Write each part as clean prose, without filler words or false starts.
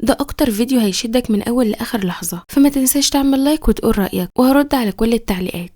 ده اكتر فيديو هيشدك من اول لاخر لحظة، فما تنساش تعمل like وتقول رأيك، وهرد على كل التعليقات.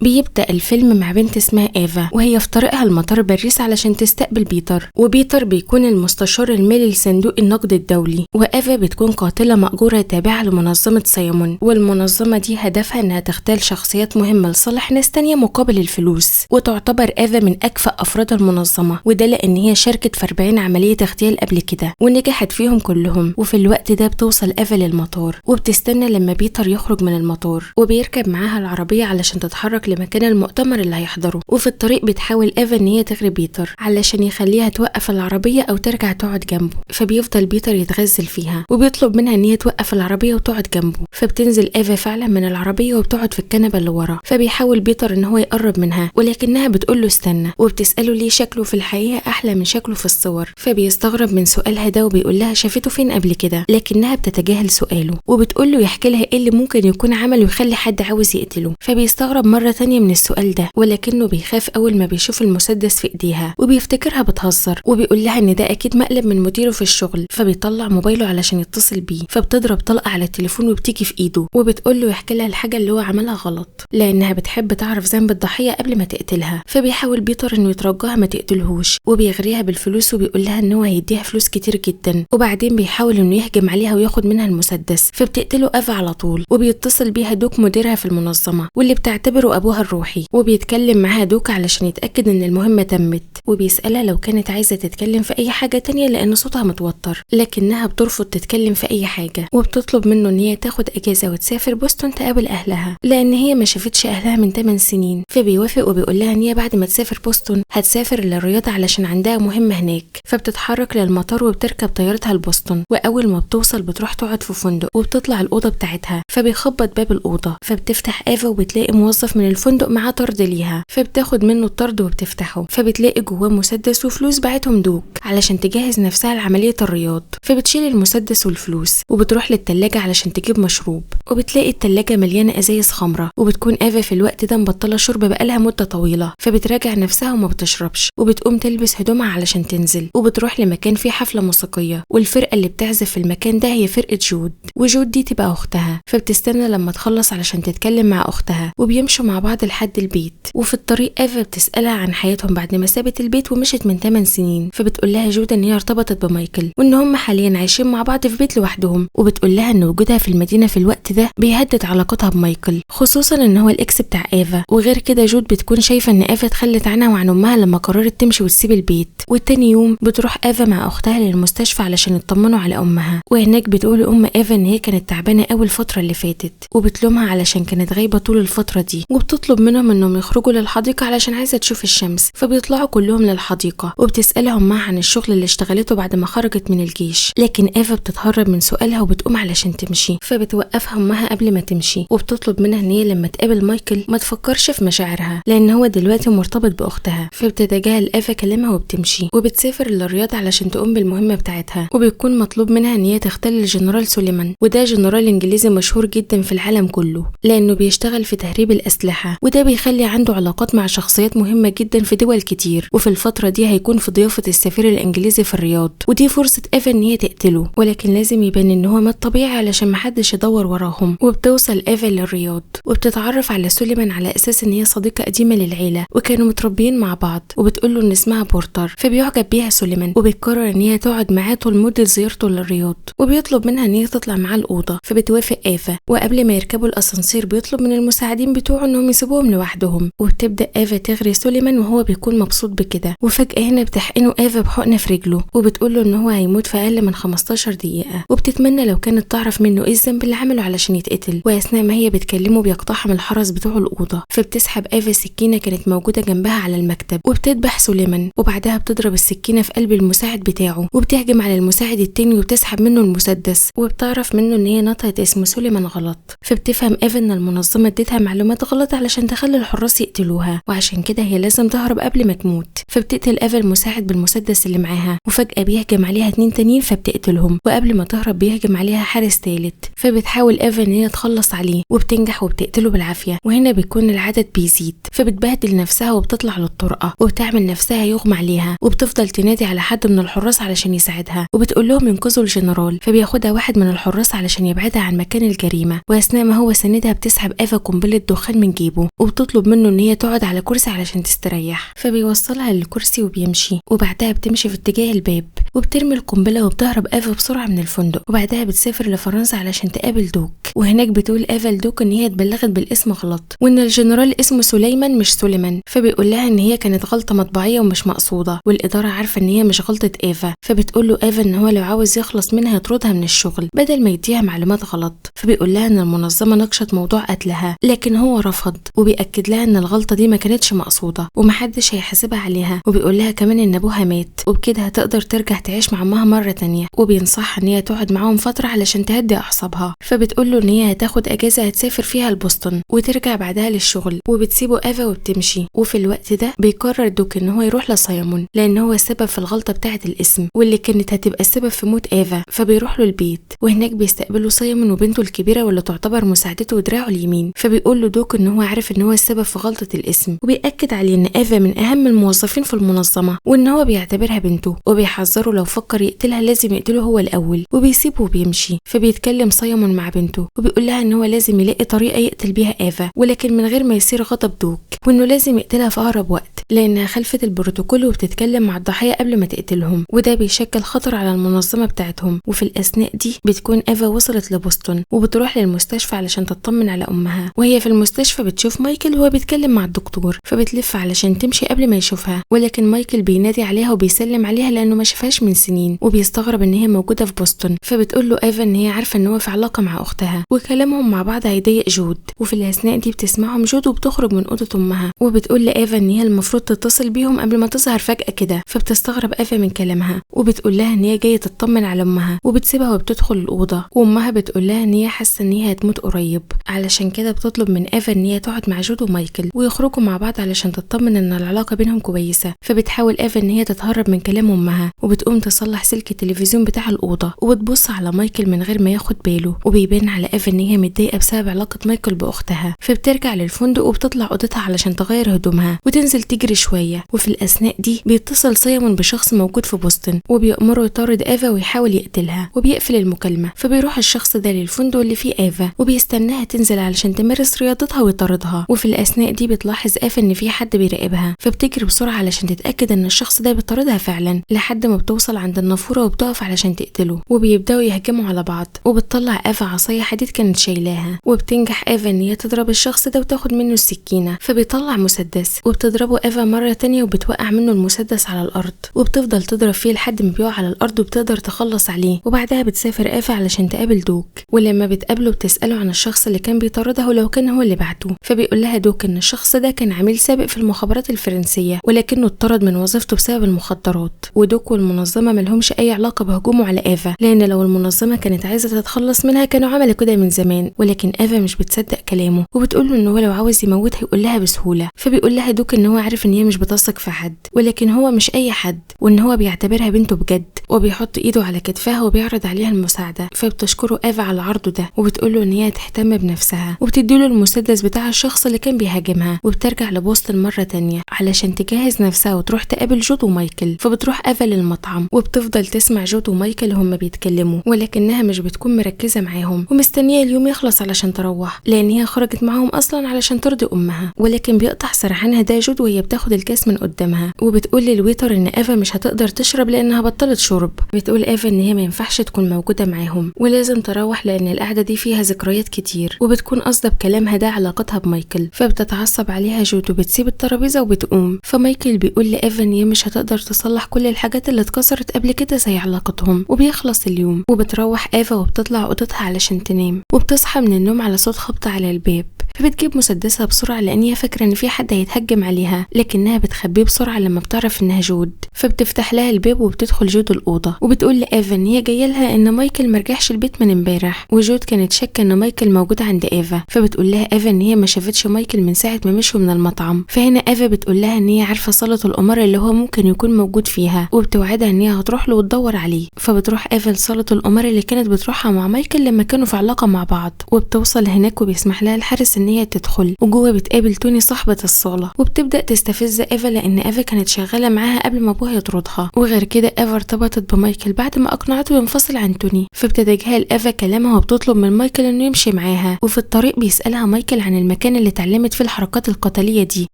بيبدأ الفيلم مع بنت اسمها إيفا وهي في طريقها لمطار باريس علشان تستقبل بيتر، وبيتر بيكون المستشار المالي لصندوق النقد الدولي، وإيفا بتكون قاتلة مأجورة تابعة لمنظمة سايمون، والمنظمة دي هدفها إنها تغتال شخصيات مهمة لصالح ناس تانية مقابل الفلوس، وتعتبر إيفا من أكفأ أفراد المنظمة، وده لأن هي شاركت في 40 عملية اغتيال قبل كده ونجحت فيهم كلهم. وفي الوقت ده بتوصل إيفا للمطار وبتستنى لما بيتر يخرج من المطار، وبيركب معاها العربية علشان تتحرك لمكان المؤتمر اللي هيحضره. وفي الطريق بتحاول إيفا ان هي تغري بيتر علشان يخليها توقف العربية او ترجع تقعد جنبه، فبيفضل بيتر يتغزل فيها وبيطلب منها ان هي توقف العربية وتقعد جنبه، فبتنزل إيفا فعلا من العربية وبتقعد في الكنبة اللي ورا، فبيحاول بيتر ان هو يقرب منها ولكنها بتقول له استنى، وبتساله ليه شكله في الحقيقة احلى من شكله في الصور، فبيستغرب من سؤالها ده وبيقول لها شافته فين قبل كده، لكنها بتتجاهل سؤاله وبتقول له يحكي لها ايه اللي ممكن يكون عمله يخلي حد عاوز يقتله، فبيستغرب مرة تانية من السؤال ده، ولكنه بيخاف أول ما بيشوف المسدس في إيديها وبيفتكرها بتهزر، وبيقول لها إن ده أكيد مقلب من مديره في الشغل، فبيطلع موبايله علشان يتصل بيه، فبتضرب طلقة على التليفون وبتيجي في إيده، وبتقول له يحكي لها الحاجة اللي هو عملها غلط لأنها بتحب تعرف ذنب الضحية قبل ما تقتلها، فبيحاول بيتر إنه يترجاها ما تقتلهوش، وبيغريها بالفلوس وبيقول لها إن هو هيديها فلوس كتير جدا، وبعدين بيحاول إنه يهجم عليها وياخد منها المسدس، فبتقتله إيفا على طول. وبيتصل بيها دوك مديرها في المنظمة واللي بتعتبره أبوها الروحي، وبيتكلم معاها دوك علشان يتأكد إن المهمة تمت، وبيسألها لو كانت عايزة تتكلم في أي حاجة تانية لأن صوتها متوتر، لكنها بترفض تتكلم في أي حاجة، وبتطلب منه إن هي تاخد أجازة وتسافر بوسطن تقابل أهلها لأن هي ما شافتش أهلها من 8 سنين، فبيوافق وبيقول لها إن هي بعد ما تسافر بوسطن هتسافر للرياض علشان عندها مهمة هناك، فبتتحرك للمطار وبتركب طيارتها لبوسطن، وأول ما بتوصل بتروح تقعد في فندق وبتطلع الأوضة بتاعتها، فبيخبط باب الأوضة، فبتفتح إيفا وبتلاقي موظف من الفندق معاه طرد ليها، فبتاخد منه الطرد وبتفتحه، فبتلاقي جواه مسدس وفلوس بعتهم دوك علشان تجهز نفسها لعملية الرياض، فبتشيل المسدس والفلوس وبتروح للتلاجة علشان تجيب مشروب، وبتلاقي التلاجة مليانة ازايز خمرة، وبتكون إيفا في الوقت ده مبطلة شرب بقالها مدة طويلة، فبتراجع نفسها وما بتشربش، وبتقوم تلبس هدومها علشان تنزل، وبتروح لمكان فيه حفلة موسيقية، والفرقة اللي بتعزف في المكان ده هي فرقة جود، وجود دي تبقى أختها، فبتستنى لما تخلص علشان تتكلم مع أختها، وبيمشوا مع بعض لحد البيت. وفي الطريق إيفا بتسألها عن حياتهم بعد ما سابت البيت ومشت من 8 سنين، فبتقول لها جود ان هي ارتبطت بمايكل وان هم حاليا عايشين مع بعض في بيت لوحدهم، وبتقول لها ان وجودها في المدينة في الوقت ده بيهدد علاقتها بمايكل، خصوصا ان هو ال ex بتاع إيفا. وغير كده جود بتكون شايفه ان إيفا اتخلت عنها وعن امها لما قررت تمشي وتسيب البيت. والتاني يوم بتروح إيفا مع اختها للمستشفى علشان يطمنوا على امها، وهناك بتقول ام إيفا ان هي كانت تعبانة قوي الفترة اللي فاتت، وبتلومها علشان كانت غايبة طول الفترة دي، وبتطلب منهم انهم يخرجوا للحديقه علشان عايزه تشوف الشمس، فبيطلعوا كلهم للحديقه، وبتسالهم معها عن الشغل اللي اشتغلته بعد ما خرجت من الجيش، لكن إيفا بتتهرب من سؤالها وبتقوم علشان تمشي، فبتوقفها امها قبل ما تمشي، وبتطلب منها ان هي لما تقابل مايكل ما تفكرش في مشاعرها لان هو دلوقتي مرتبط باختها، فبتتجاهل إيفا كلامها وبتمشي، وبتسافر للرياض علشان تقوم بالمهمه بتاعتها، وبيكون مطلوب منها ان هي تغتال الجنرال سوليمان، وده جنرال انجليزي مشهور جدا في العالم كله لانه بيشتغل في تهريب الاسلحة، وده بيخلي عنده علاقات مع شخصيات مهمة جدا في دول كتير، وفي الفترة دي هيكون في ضيافة السفير الانجليزي في الرياض، ودي فرصة إيفا ان هي تقتله، ولكن لازم يبان ان هو مات طبيعي علشان محدش يدور وراهم. وبتوصل إيفا للرياض وبتتعرف على سوليمان على اساس ان هي صديقه قديمة للعيلة وكانوا متربيين مع بعض، وبتقول له ان اسمها بورتر، فبيعجب بيها سوليمان وبيقرر ان هي تقعد معاه طول مده زيارته للرياض، وبيطلب منها ان هي تطلع معاه الاوضة، فبتوافق إيفا. وقبل ما يركبوا الاسانسير بيطلب من المساعدين بتوعه انهم يسيبوهم لوحدهم، وبتبدا إيفا تغري سوليمان وهو بيكون مبسوط بكده، وفجاة هنا بتحقنه إيفا بحقنه في رجله، وبتقول له ان هو هيموت في اقل من 15 دقيقة، وبتتمنى لو كانت تعرف منه ايه الذنب اللي عمله علشان يتقتل. واثناء ما هي بتكلمه بيقتحم الحرس بتوع الاوضة، فبتسحب إيفا سكينة كانت موجودة جنبها على المكتب وبتذبح سوليمان، وبعدها بتضرب السكينة في قلب المساعد بتاعه، وبتهجم على المساعد التاني وبتسحب منه المسدس، وبتعرف منه ان هي نطقت اسم سوليمان غلط، فبتفهم إيفا ان المنظمة اديتها معلومات غلط على علشان تخلي الحراس يقتلوها، وعشان كده هي لازم تهرب قبل ما تموت. فبتقتل افا المساعد بالمسدس اللي معاها، وفجأة بيهجم عليها 2 تانيين فبتقتلهم، وقبل ما تهرب بيهجم عليها حارس ثالث، فبتحاول افا ان هي تخلص عليه وبتنجح وبتقتله بالعافية. وهنا بيكون العدد بيزيد، فبتبهدل نفسها وبتطلع للطرقة وبتعمل نفسها يغمى عليها، وبتفضل تنادي على حد من الحراس علشان يساعدها، وبتقول لهم ينقذوا الجنرال. فبياخدها واحد من الحراس علشان يبعدها عن مكان الجريمة، واثناء ما هو سندها بتسحب افا قنبلة دخان من جيبه، وبتطلب منه ان هي تقعد على كرسي علشان تستريح، فبيوصلها للكرسي وبيمشي، وبعدها بتمشي في اتجاه الباب وبترمي القنبلة وبتهرب افا بسرعة من الفندق. وبعدها بتسافر لفرنسا علشان تقابل دوك، وهناك بتقول افا لدوك ان هي اتبلغت بالاسم غلط، وان الجنرال اسمه سليمان مش سليمان، فبيقول لها ان هي كانت غلطه مطبعيه ومش مقصوده، والادارة عارفه ان هي مش غلطه افا. فبتقول له افا ان هو لو عاوز يخلص منها يطردها من الشغل بدل ما يديها معلومات غلط. فبيقول لها ان المنظمة ناقشت موضوع قتلها، لكن هو رفض، وبيأكد لها ان الغلطة دي ما كانتش مقصوده ومحدش هيحاسبها عليها، وبيقول لها كمان ان ابوها مات وبكده هتقدر ترجع تعيش مع امها مرة تانية، وبينصحها ان هي تقعد معاهم فترة علشان تهدي اعصابها. فبتقول له ان هي هتاخد اجازه هتسافر فيها لبoston وترجع بعدها للشغل، وبتسيبه افا وبتمشي. وفي الوقت ده بيقرر دوك ان هو يروح لسايمون لان هو السبب في الغلطة بتاعه الاسم واللي كانت هتبقى السبب في موت افا. فبيروح له البيت، وهناك بيستقبله سايمون وبنته الكبيرة واللي تعتبر مساعدته ودراعه اليمين. فبيقول له دوك ان هو عارف ان هو السبب في غلطه الاسم، وبيأكد عليه ان افا من اهم الموظفين في المنظمة وان هو بيعتبرها بنته، وبيحذره لو فكر يقتلها لازم يقتله هو الاول، وبيسيبه وبيمشي. فبيتكلم سايمون مع بنته وبيقول لها ان هو لازم يلاقي طريقه يقتل بيها افا، ولكن من غير ما يصير غضب دوك، وانه لازم يقتلها في اقرب وقت لانها خلفت البروتوكول وبتتكلم مع الضحية قبل ما تقتلهم، وده بيشكل خطر على المنظمة بتاعتهم. وفي الاثناء دي بتكون افا وصلت لبoston وبتروح للمستشفى علشان تطمن على امها، وهي في المستشفى بتشوف مايكل وهو بيتكلم مع الدكتور، فبتلف علشان تمشي قبل ما يشوفها، ولكن مايكل بينادي عليها وبيسلم عليها لانه ما شافهاش من سنين، وبيستغرب ان هي موجودة في بoston. فبتقول له افا ان هي عارفه ان هو في علاقة مع اختها وكلامهم مع بعض هيضايق جود. وفي الاثناء دي بتسمعهم جود وبتخرج من اوضة امها، وبتقول لافا ان هي المفروض تتصل بيهم قبل ما تظهر فجأة كده. فبتستغرب افا من كلامها وبتقول لها ان هي جاية تطمن على امها، وبتسيبها وبتدخل الاوضة. وامها بتقول لها ان هي حاسه ان هي هتموت قريب، علشان كده بتطلب من افا ان هي تقعد مع جود ومايكل ويخرجوا مع بعض علشان تطمن ان العلاقة بينهم كويسة. فبتحاول افا ان هي تتهرب من كلام امها، وبتقوم تصلح سلك التلفزيون بتاع الاوضة، وبتبص على مايكل من غير ما ياخد باله، وبيبان على افا ان هي متضايقة بسبب علاقة مايكل باختها. فبترجع للفندق وبتطلع اوضتها علشان تغير هدومها وتنزل تجري شوية. وفي الاثناء دي بيتصل سايمون بشخص موجود في بoston وبيأمره يطارد افا ويحاول يقتلها، وبيقفل المكالمة. فبيروح الشخص ده للفندق اللي فيه افا وبيستناها تنزل علشان تمارس رياضتها ويطاردها. وفي الاثناء دي بتلاحظ افا ان في حد بيراقبها، فبتجري بسرعة علشان تتاكد ان الشخص ده بيطاردها فعلا، لحد ما بتوصل عند النافوره وبتقف علشان تقتله، وبيبداوا يهجموا على بعض. وبتطلع افا عصاية حديد كانت شايلاها، وبتنجح افا ان هي تضرب الشخص ده وتاخد منه السكينة، فبيطلع مسدس وبتضربه افا مرة تانية وبتوقع منه المسدس على الارض، وبتفضل تضرب فيه لحد ما بيقع على الارض وبتقدر تخلص عليه. وبعدها بتسافر افا علشان تقابل دوك، ولما بتقابله بتساله عن الشخص اللي كان بيطاردها ولو كان هو اللي بعته. فبيقول لها دوك ان الشخص ده كان عميل سابق في المخابرات الفرنسية، ولكنه اتطرد من وظيفته بسبب المخدرات، ودوك والمنظمه ملهمش اي علاقة بهجومه على افا، لان لو المنظمة كانت عايزه تتخلص منها كانوا عملوا كده من زمان. ولكن افا مش بتصدق كلامه وبتقول له ان هو لو عاوز يموتها يقول لها بسهولة. فبيقول لها دوك ان هو عارف ان هي مش بتثق في حد، ولكن هو مش اي حد، وان هو بيعتبرها بنته بجد، وبيحط ايده على كتفها وبيعرض عليها المساعدة. فبتشكره افا على عرضه ده وبتقول له ان هي تهتم بنفسها، وبتديله المسدس بتاع الشخص اللي كان بيهاجمها. وبترجع لبoston مرة تانية علشان تجهز نفسها وتروح تقابل جود ومايكل. فبتروح افا للمطعم وبتفضل تسمع جود ومايكل هما بيتكلموا، ولكنها مش بتكون مركزه معاهم ومستنيه اليوم يخلص علشان تروح، لان هي خرجت معاهم اصلا علشان ترضي امها. ولكن بيقطع سرحانها ده جود وهي بتاخد الكاس من قدامها، وبتقول لل waiter ان افا مش هتقدر تشرب لانها بطلت شرب. بتقول افا ان هي ما ينفعش تكون موجودة معاهم ولازم تروح لان القعدة دي فيها ذكريات كتير، وبتكون قصده بكلامها ده علاقتها بمايكل. فبتتعصب عليها جود وبتسيب الترابيزة وبتقوم. فمايكل بيقول لافا ان هي مش هتقدر تصلح كل الحاجات اللي اتكسرت قبل كده زي علاقتهم. وبيخلص اليوم وبتروح افا وبتطلع اوضتها علشان تنام، وبتصحى من النوم على صوت خبط على الباب. فبتجيب مسدسها بسرعة لان هي فاكره ان في حد هيتهجم عليها، لكنها بتخبيه بسرعة لما بتعرف انها جود. فبتفتح لها الباب وبتدخل جود الاوضة وبتقول لإيفا ان هي جاية لها ان مايكل مرجعش البيت من امبارح، وجود كانت شاكه ان مايكل موجود عند إيفا. فبتقول لها إيفا ان هي ما شافتش مايكل من ساعة ما مشوا من المطعم. فهنا إيفا بتقول لها ان هي عارفه صاله القمار اللي هو ممكن يكون موجود فيها، وبتوعدها ان هي هتروح له وتدور عليه. فبتروح إيفا لصاله القمار اللي كانت بتروحها مع مايكل لما كانوا في علاقة مع بعض، وبتوصل هناك وبيسمح لها الحارس ان هي تدخل. وجوه بتقابل توني صاحبه الصاله، وبتبدا تستفز إيفا لان إيفا كانت شغالة معاها قبل ما ابوها يطردها. وغير كده إيفا ارتبطت بمايكل بعد ما اقنعته ينفصل عن توني، فبتتجاهل إيفا كلامها وبتطلب من مايكل انه يمشي معاها. وفي الطريق بيسالها مايكل عن المكان اللي اتعلمت فيه الحركات القتالية دي،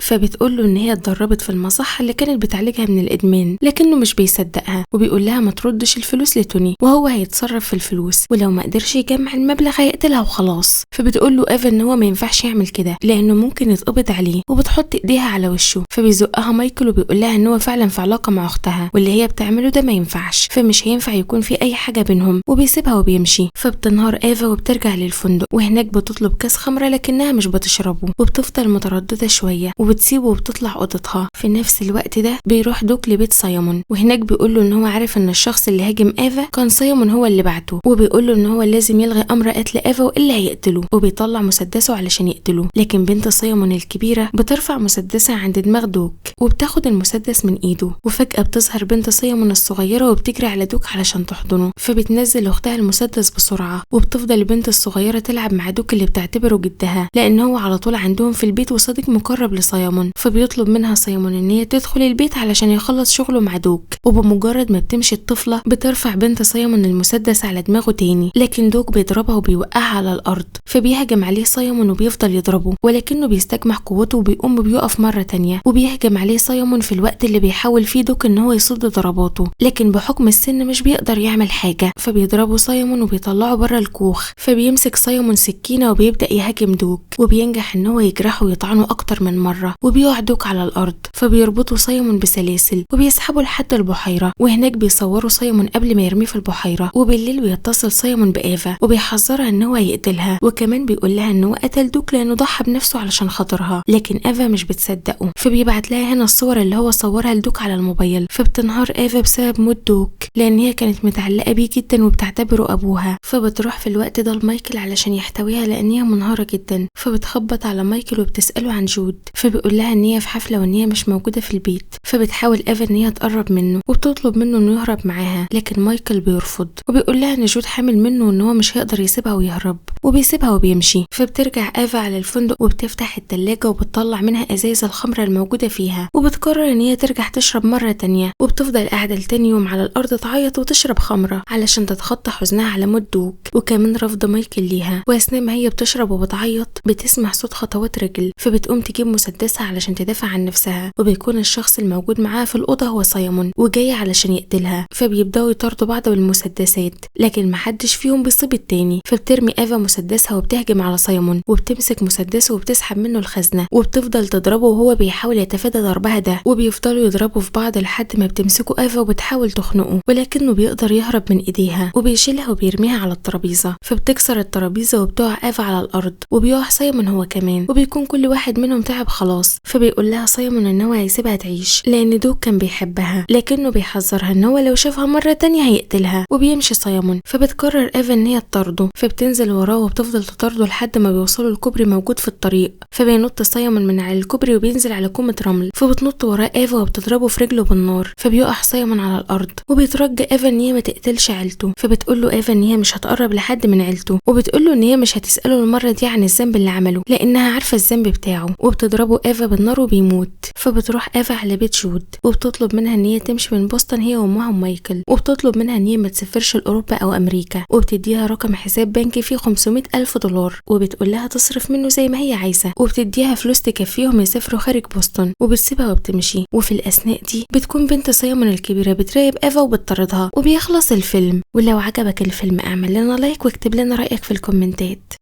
فبتقول له ان هي اتدربت في المصحه اللي كانت بتعالجها من الادمان، لكنه مش بيصدقها وبيقول لها ما تردش الفلوس لتوني وهو هيتصرف في الفلوس، ولو ما قدرش يجمع المبلغ هيقتلها وخلاص. فبتقول له إيفا ان هو ما ينفعش يعمل كده لانه ممكن يتقبض عليه، وبتحط ايديها على وشه. فبيزقها مايكل وبيقول لها ان هو فعلا في علاقة مع اختها واللي هي بتعمله ده ما ينفعش، فمش هينفع يكون في اي حاجة بينهم، وبيسيبها وبيمشي. فبتنهار إيفا وبترجع للفندق، وهناك بتطلب كاس خمره لكنها مش بتشربه، وبتفضل مترددة شوية وبتسيبه وبتطلع اوضتها. في نفس الوقت ده بيروح دوك لبيت سايمون، وهناك بيقول له ان هو عارف ان الشخص اللي هاجم إيفا كان سايمون هو اللي بعته، وبيقول له ان هو لازم يلغي امر قتل إيفا والا هيقتله، وبيطلع مسدسه علشان يقتله. لكن بنت سايمون الكبيرة بترفع مسدسها عند دماغ دوك وبتاخد المسدس من ايده، وفجاة بتظهر بنت سايمون الصغيرة وبتجري على دوك علشان تحضنه، فبتنزل اختها المسدس بسرعة، وبتفضل البنت الصغيرة تلعب مع دوك اللي بتعتبره جدها لان هو على طول عندهم في البيت وصديق مقرب لسايمون. فبيطلب منها سايمون ان هي تدخل البيت علشان يخلص شغله مع دوك، وبمجرد ما بتمشي الطفلة بترفع بنت سايمون المسدس على دماغه تاني، لكن دوك بيضربها وبيوقعها على الارض. فبيهجم عليه سايمون وبيفضل يضربه، ولكنه بيستجمع قوته وبيقوم وبيقف مرة تانية، وبيهجم عليه سايمون في الوقت اللي بيحاول فيه دوك ان هو يصد ضرباته، لكن بحكم السن مش بيقدر يعمل حاجة. فبيضربه سايمون وبيطلعه بره الكوخ، فبيمسك سايمون سكينة وبيبدا يهاجم دوك، وبينجح ان هو يجرحه ويطعنه اكتر من مرة، وبيقع دوك على الارض. فبيربطه سايمون بسلاسل وبيسحبه لحد البحيرة، وهناك بيصوروا سايمون قبل ما يرميه في البحيرة. وبالليل بيتصل سايمون بإيفا وبيحذرها ان هو يقتلها، وكمان بيقول لها ان هو قتل دوك لانه ضحى بنفسه علشان خاطرها، لكن إيفا مش بتصدقه. فبيبعت لها هنا الصور اللي هو صورها لدوك على الموبايل. فبتنهار إيفا بسبب موت دوك لان هي كانت متعلقه بيه جدا وبتعتبره ابوها. فبتروح في الوقت ده لمايكل علشان يحتويها لان هي منهاره جدا. فبتخبط على مايكل وبتساله عن جود، فبيقول لها ان هي في حفلة وان هي مش موجودة في البيت. فبتحاول إيفا ان هي تقرب منه وبتطلب منه انه يهرب معاها، لكن مايكل بيرفض وبيقول لها ان جود حامل منه وان هو مش هيقدر يسيبها ويهرب، وبيسيبها وبيمشي. فبترجع إيفا على الفندق وبتفتح التلاجة وبتطلع منها ازايز الخمرة الموجودة فيها، وبتقرر ان هي ترجع تشرب مرة تانية. وبتفضل قاعدة لتاني يوم على الارض تعيط وتشرب خمره علشان تتخطى حزنها على موت دوك وكمان رفض مايكل ليها. واثناء ما هي بتشرب وبتعيط بتسمع صوت خطوات رجل، فبتقوم تجيب مسدسها علشان تدافع عن نفسها، وبيكون الشخص الموجود معاها في الاوضة هو سايمون وجاي علشان يقتلها. فبيبداوا يطاردوا بعض بالمسدسات، لكن محدش فيهم بيصيب التاني. فبترمي إيفا مسدسها وبتهجم على سايمون وبتمسك مسدسه وبتسحب منه الخزنة وبتفضل تضربه وهو بيحاول يتفادى ضربها ده، وبيفضلوا يضربوا في بعض لحد ما بتمسكه إيفا وبتحاول تخنقه، ولكنه بيقدر يهرب من ايديها وبيشيلها وبيرميها على الترابيزة. فبتكسر الترابيزة وبتقع إيفا على الارض وبيقع سايمون هو كمان، وبيكون كل واحد منهم تعب خلاص. فبيقول لها سايمون ان هو هيسيبها تعيش لان دوك كان بيحبها، لكنه بيحذرها ان هو لو شافها مرة تانية هيقتلها، وبيمشي سايمون. فبتقرر إيفا ان هي تطارده، فبتنزل وراه وبتفضل تطارده لحد ما بيوصلوا الكوبري موجود في الطريق. فبينط سايمون من على الكوبري وبينزل على كومة رمل، فبتنط وراه إيفا وبتضربه في رجله بالنار، فبيقع سايمون على الارض. وبيترجى إيفا ان هي ما تقتلش عيلته، فبتقول له إيفا ان هي مش هتقرب لحد من عيلته، وبتقول له ان هي مش هتساله المرة دي عن الذنب اللي عمله لانها عارفه الذنب بتاعه، وبتضربه إيفا بالنار وبيموت. فبتروح إيفا على بيت جود وبتطلب منها ان هي تمشي من بوسطن هي وامها ومايكل، وبتطلب منها ان هي ما تسافرش لاوروبا او امريكا، وبتديها رقم حساب بنكي فيه 500,000 دولار، وبتقول لها تصرف منه زي ما هي عايزه، وبتديها فلوس تكفيهم يسافروا خارج بوسطن، وبتسيبها وبتمشي. وفي الاثناء دي بتكون بنت سايمون الكبيرة بتراقب إيفا وبتطاردها، وبيخلص الفيلم. ولو عجبك الفيلم اعمل لنا like واكتب لنا رايك في الكومنتات.